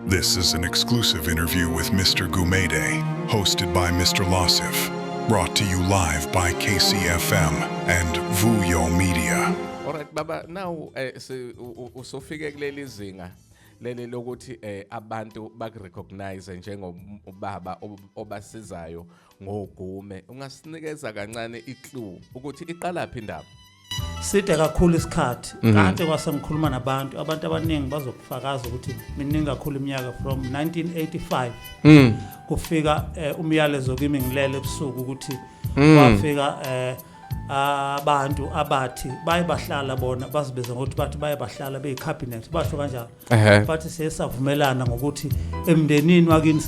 This is an exclusive interview with Mr. Gumede, hosted by Mr. Losif, brought to you live by KCFM and Vuyo Media. Alright baba, now usufike kuleli zinga leli lokuthi abantu bakurecognize njengobaba obasizayo ngogume. Ungasinikeza kancane iclue ukuthi iqala phi indaba? Side kakhulu isikhathi. Kade kwase ngikhuluma nabantu, abantu abaningi bazokufakaza ukuthi miningi kakhulu iminyaka, from 1985 kufika umyalezo kimi ngilele ebusuku ukuthi kwafika abantu abathi baye bahlala bona, bazibiza ngokuthi bathi baye bahlala beyi-cabinet, basho kanjalo. Bathi siye savumelana ngokuthi emndenini wakini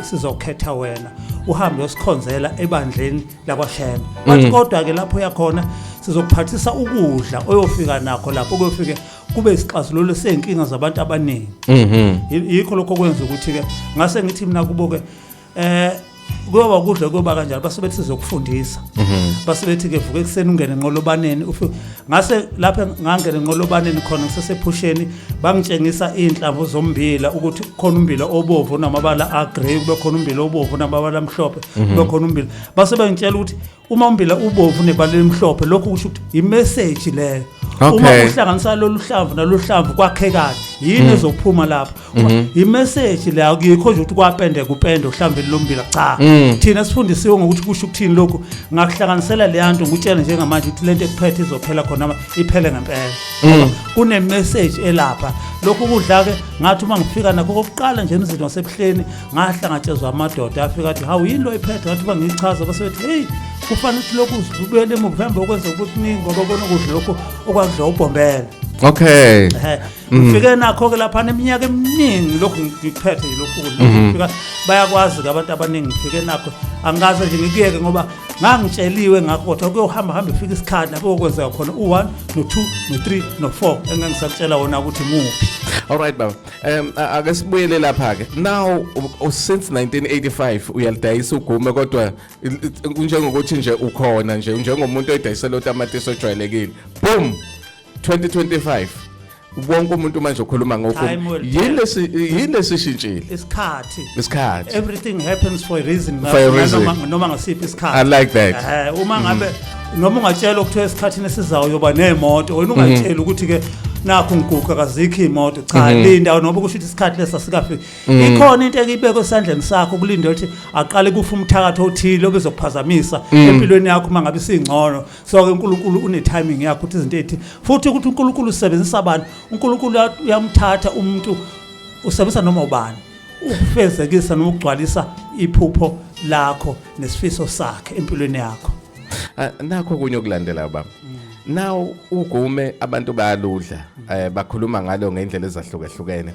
sizokhetha wena uhambe uyosikhonzela ebandleni lakwaShembe. Bathi kodwa-ke lapho uyakhona sizokuphathisa ukudla oyofika nakho lapho, kuyofike kube isixazululo sey'nkinga zabantu abaningi. Yikho lokho kwenza ukuthi-ke ngase ngithi mina kubo-ke kuyoba ukudla kuyoba kanjani. Base bethi sizokufundisa. Base bethi ke vuka ekuseni ungene enqolobaneni ufike. Ngase lapho ngangena enqolobaneni khona ngisesephusheni, bangitshengisa iy'nhlamvu zombila, ukuthi khona umbila obovu onamabala agrey, kube khona umbila obovu onamabala amhlophe, kube khona umbila. Base bengitshela ukuthi uma umbila ubovu nebala elimhlophe, lokhu kusho ukuthi imessage leyo. Uma uhlanganisa lolu hlamvu nalolu hlamvu kwakhekani, yini ezophuma lapho? Imessage leyo. Akuyikho nje ukuthi kwapende kupende uhlamveni lombila, cha. Thina sifundisiwe ngokuthi kusho ukuthini lokhu. Ngakuhlanganisela leya nto, ngikutshele njengamanje ukuthi lento ekuphethe izophela khona iphele ngempela, ngoba kune-message elapha. Lokhu kudla-ke, ngathi uma ngifika nakho kokuqala nje emzini wasebuhleni, ngahlangatshezwa amadoda afika athi, "Hawu, yini lo iphethe?" Ngathi uba ngiyichaza, base bethi, "Heyi, kufanele ukuthi lokhu ubuyele emuva uhambe ukwenza ukuthi ngoba kona ukudla lokhu okwakudla ubhombela." Ehe, ngifike nakho-ke laphana iminyaka eminingi lokhu ngikuphethe yilokhu kudla. Ngifika bayakwazi-ke abantu abaningi, ngifike nakho, angikaze nje ngikuyeke ngoba ngangitsheliwe ngakho, kodwa kuyohamba hambe ifike isikhathi lapho kokwenzeka khona u-1 no-2 no-3 no-4 engangisakutshela wona ukuthi muphi. Alright baba. Ake sibuyele lapha ke. Now since 1985 uyalidayisa ugume, kodwa kunjengokuthi nje ukhona nje njengomuntu oyidayisela utamatisi ojwayelekile. Boom, 2025 wonke umuntu manje ukhuluma ngogume. Time will Yini lesi, yini lesishintshile? Isikhathi. Isikhathi. Everything happens for a reason. For a reason. Noma ngasiphi isikhathi. I like that. Uma ngabe noma ungatshela ukuthiwa esikhathini esizayo yoba nemoto, wena ungatsheli ukuthi ke nakho ngiguqa kazikho iy'moto, cha, linda, noba kusho ukuthi isikhathi lesi asikafiki. Ikhona into ekibekwe esandleni sakho, kulinde ukuthi aqale kufa umthakathi othile obezokuphazamisa empilweni yakho uma ngabe isingcono. So-ke uNkulunkulu une-timing yakho ukuthi izinto ey'thi, futhi ukuthi uNkulunkulu usebenzisa abantu. uNkulunkulu uyamthatha umuntu, usebenzisa noma ubani ukufezekisa noma ukugcwalisa iphupho lakho nesifiso sakhe empilweni yakho. Ah, nakho kunye okulandelayo baba. Now ugume abantu bayaludla, bakhuluma ngalo ngendlela ezahlukahlukene.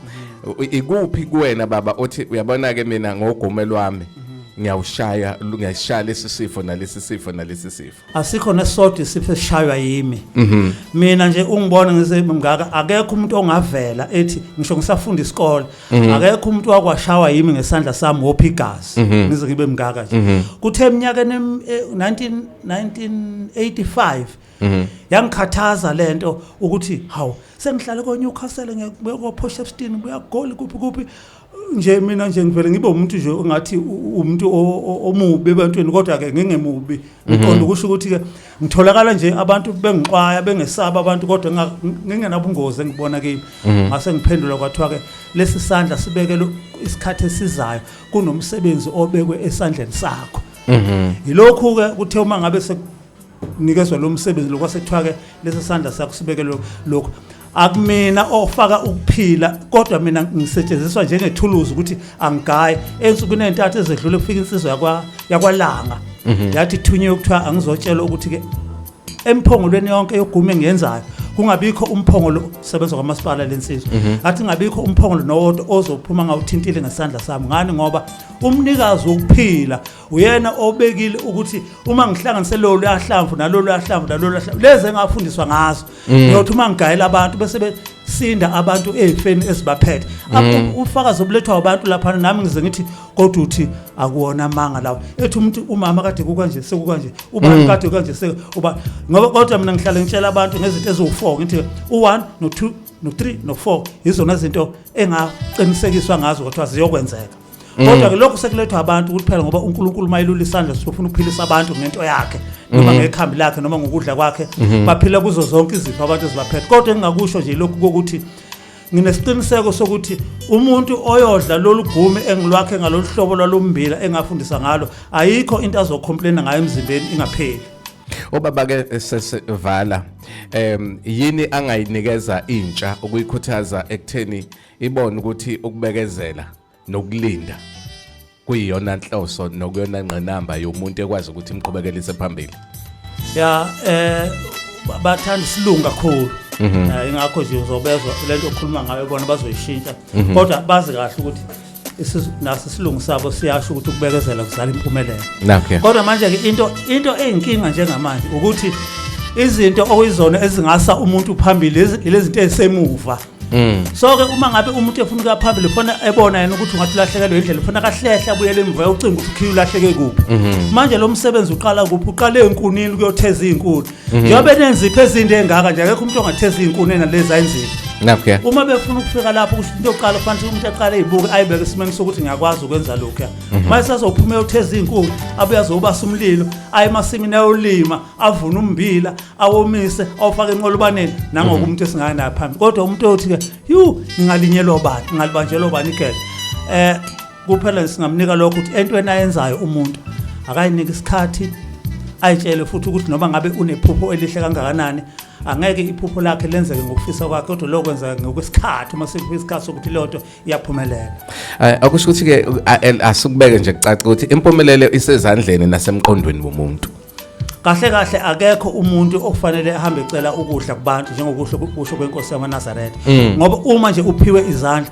Ikuphi kuwena baba othi uyabona ke mina ngogume lwami ngiyawushaya, ngiyashaya lesi sifo nalesi sifo nalesi sifo? Asikho nesodwa isifo esishaywa yimi. Mina nje ungibona ngisemngaka, akekho umuntu ongavela ethi ngisho ngisafunda isikole, akekho umuntu wakwashawa yimi ngesandla sami wopha igazi ngize ngibe mngaka nje. Kuthe eminyakeni 19 1985 yangikhathaza lento ukuthi hawu, sengihlale ko Newcastle, ngiyakubuya ko Port Shepstone, ngibuya Goli, kuphi kuphi nje. Mina nje ngivele ngibe umuntu nje ongathi umuntu omubi ebantwini, kodwa ke ngingemubi. Ngiqonda ukusho ukuthi ke ngitholakala nje abantu bengixwaya, bengesaba abantu, kodwa ngingenabungozi engibona kimi. Ngase ngiphendula, kwathiwa ke lesi sandla sibekelwe isikhathi esizayo, kunomsebenzi obekwe esandleni sakho. Yilokhu ke kuthe uma ngabe nikezwa lo msebenzi lokho, sekuthiwa ke lesi sandla sakho sibekelwe lokho. Akumina ofaka ukuphila, kodwa mina ngisetshenziswa njengethuluzi ukuthi angigaye. Ensukwini ey'ntathu ezedlule kufika insizwa yakwaLanga, yathi ithunyiwe, kuthiwa angizotshela ukuthi ke emphongolweni yonke yogume engiyenzayo kungabikho umphongolo, sebenza kwamasipala lensizwa, athi ngabikho umphongolo nowodwa ozophuma ngawuthintile ngesandla sami. Ngani? Ngoba umnikazi wokuphila uyena obekile ukuthi uma ngihlanganise lolu yahlamvu nalolu yahlamvu nalolu yahlamvu, lezi engafundiswa ngazo, ngiyothi uma ngigayela abantu bese besinda abantu ey'feni ezibaphethe. Ubufakazi obulethwa abantu laphana nami ngize ngithi kodwa uthi akuwona amanga lawo, ethi umuntu umama kade kukanje, sekukanje, ubani kade kanje, uba ngoba. Kodwa mina ngihlale ngitshela abantu ngezinto eziwu-4, ngithi u-1 no-2. no-3 no-4 izona zinto engaqinisekiswa ngazo ukuthi ziyokwenzeka. Kodwa ke lokhu sekulethwa abantu ukuthi phela ngoba uNkulunkulu mayilula isandla sifuna ukuphilisa abantu ngento yakhe noma ngekhambi lakhe noma ngokudla kwakhe, baphila kuzo zonke izifo abantu ezibaphethe. Kodwa engingakusho nje lokhu kokuthi nginesiqiniseko sokuthi umuntu oyodla lolu gume engilwakhe ngalolu hlobo lwalombila engafundisa ngalo, ayikho into azocomplaina ngayo emzimbeni ingapheli. Obaba ke sesivala, yini angayinikeza intsha ukuyikhuthaza ekutheni ibone ukuthi ukubekezela nokulinda kuyiyona nhloso nokuyona ngqinamba yomuntu ekwazi ukuthi imqhubekelise phambili? Ya, bathanda isilungu kakhulu. Ingakho nje uzobezwa lento okhuluma ngayo bona bazoyishintsha, kodwa bazi kahle ukuthi naso isilungu sabo siyasho ukuthi ukubekezela kuzala impumelelo. Kodwa manje ke into eyinkinga njengamanje ukuthi izinto okuyizona ezingasa umuntu phambili lezi zinto ezisemuva. So ke uma ngabe umuntu efuna ukuya phambili, ufuna ebona yena ukuthi ungathi ulahlekelwe indlela, ufuna kahlehle abuyele emuva ucinga ukuthi ukhiye ulahleke kuphi. Manje lo msebenzi uqala kuphi? Uqale enkunini ukuyotheza izinkuni. Njengoba benenzipho ezinde engaka nje, akekho umuntu ongatheza izinkuni enalezi ayinzipho. Uma befuna ukufika lapho, kusho into yokuqala kufanele umuntu aqale ezibuke, ayibeke esimeni sokuthi ngiyakwazi ukwenza lokhu. Mase sazophuma eyotheza izinkuni, abuye azobasa umlilo, aye emasimini ayolima, avune ummbila, awomise, awufake enqolobaneni, nangoku umuntu esingaya phambili. Kodwa umuntu othi ke yu ngingalinyelwa bani, ngingalibanjelwa bani igede, kuphela singamnika lokho ukuthi entweni ayenzayo umuntu akayinike isikhathi, ayitshele futhi ukuthi noma ngabe unephupho elihle kangakanani, angeke iphupho lakhe lenzeke ngokufisa kwakhe, kodwa lokho kwenzeka ngokwesikhathi uma sekufika isikhathi sokuthi leyo nto iyaphumelela. Akusho ukuthi ke asukubeke nje kucace ukuthi impumelelo isezandleni nasemqondweni womuntu. Kahle kahle akekho umuntu okufanele ahambe ecela ukudla kubantu, njengokusho kusho kwenkosi yamaNazaretha, ngoba uma nje uphiwe izandla,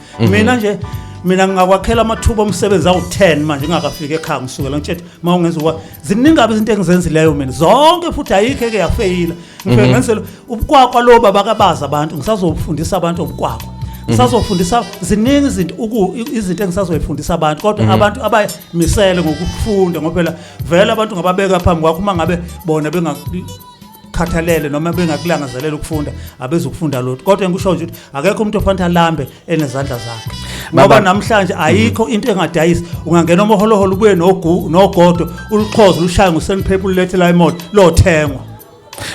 mina ngingakwakhela amathuba omsebenzi awu-10 manje ngingakafiki ekhaya, ngisukela ngitshela uma ungenza ukwa ziningi kabi izinto engizenzileyo mina zonke, futhi ayikho eke yafeyila. Ngifike ngenzele ubukwakwa lo babakabaza abantu, ngisazofundisa abantu ubukwakwa, ngisazofundisa ziningi izinto izinto engisazoyifundisa abantu, kodwa abantu abayimisele ngokufunda, ngoba phela vele abantu ngababeka phambi kwakho, uma ngabe bona bengakhathalele noma bengakulangazelela ukufunda, abezukufunda lutho. Kodwa engikusho nje ukuthi akekho umuntu ofanele alambe enezandla zakhe, ngoba namhlanje ayikho into engadayisi. Ungangena omoholoholo ubuye nogodo uluxhoze, lushaye ngo-sandpaper, ulethe la imoto lothengwa.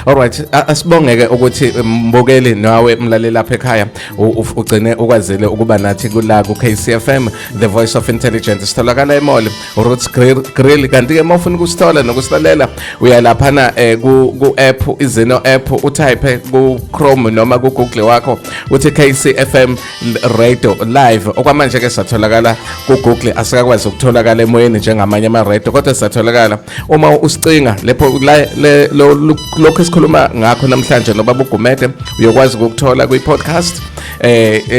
Alright, asibongeke ukuthi mbukeli nawe mlaleli lapha ekhaya ugcine ukwazile ukuba nathi kula ku KCFM, the voice of intelligence. Sitholakala e-mall, Roots Grill, kanti ke mawufuna ukusithola nokusilalela uya laphana ku app, izino app, utype ku Chrome noma ku Google wakho uthi KCFM Radio Live. Okwamanje ke satholakala ku Google, asikakwazi ukutholakala emoyeni njengamanye ama radio, kodwa siyatholakala uma usicinga lapho lokho esikhuluma ngakho namhlanje nobaba uGumede uyokwazi ukukuthola kwi podcast,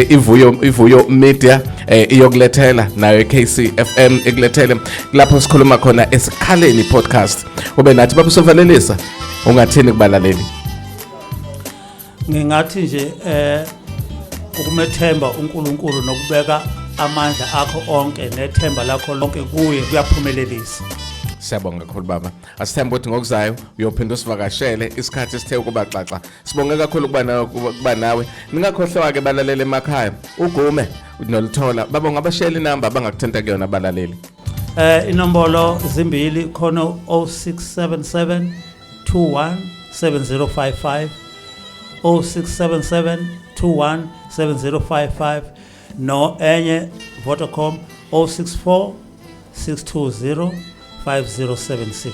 ivuyo media iyokulethela nayo KCFM ikulethele lapho sikhuluma khona esikhaleni podcast. Ube nathi baba, usovalelisa, ungathini kubalaleli? Ngingathi nje ukumethemba uNkulunkulu nokubeka amandla akho onke nethemba lakho lonke kuye kuyaphumelelisa. Siyabonga kakhulu baba, asithembe ukuthi ngokuzayo uyophinda usivakashele, isikhathi sithe ukuba xaxa. Sibonge kakhulu kuba nawe. Ningakhohlwa ke balaleli emakhaya, ugume nolithola baba, ungabashela inamba abangakuthinta kuyona abalaleli? Inombolo zimbili khona, 0677 217055, 0677 217055, no enye Vodacom 064 620 5076.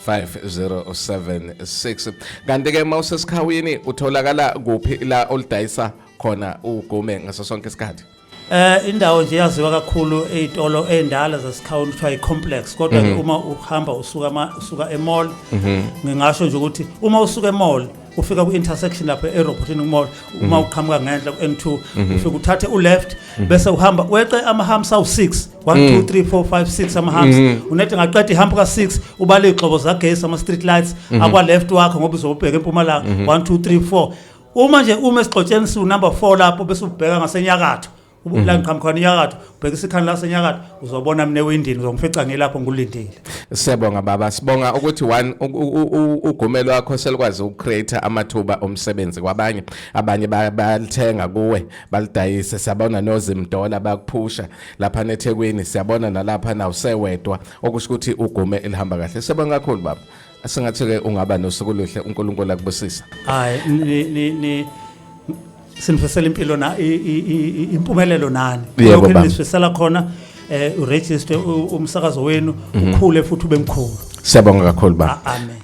5076. Kanti ke mawusesikhawini utholakala kuphi la oludayisa khona ugume ngaso sonke isikhathi? Indawo nje yaziwa kakhulu ezitolo ezindala zaseKhawuni kuthiwa i-complex, kodwa ke uma uhamba usuka e-mall, ngingasho nje ukuthi uma usuka e-mall ufika ku-intersection lapha e-robotini mall, uma uqhamuka ngenhla ku-N2, ufika uthathe u-left bese uhamba weqe ama-humps awu-6, 1 2 3 4 5 6 ama-humps. Unethi ngaqeda i-hump ka-6, ubale iy'gxobo zagesi, ama-street lights akwa-left wakho, ngoba uzobheka empumalanga, 1 2 3 4. Uma nje uma esigxotsheni siwu-number 4 lapho, bese ubheka ngasenyakatho. La ngiqhamuka khona inyakatho, ubhekisa ikhanda lasenyakatho, uzobona mina ewindini, uzongifica ngilapho ngulindile. Siyabonga baba, sibonga ukuthi one ugume lwakho selikwazi ukucreate amathuba omsebenzi kwabanye, abanye bayalithenga kuwe balidayise. Siyabona noZimdola bakuphusha lapha neThekwini, siyabona nalapha na usewedwa, okusho ukuthi ugume elihamba kahle. Siyabonga kakhulu baba, sengathi ke ungaba nosuku oluhle, uNkulunkulu akubusisa. Hayi, ni sinifisela impilo na impumelelo nani. Yebo, Lokhu baba. nisifisela khona, uregister umsakazo wenu, ukhule futhi ube mkhulu. Siyabonga kakhulu baba. Amen.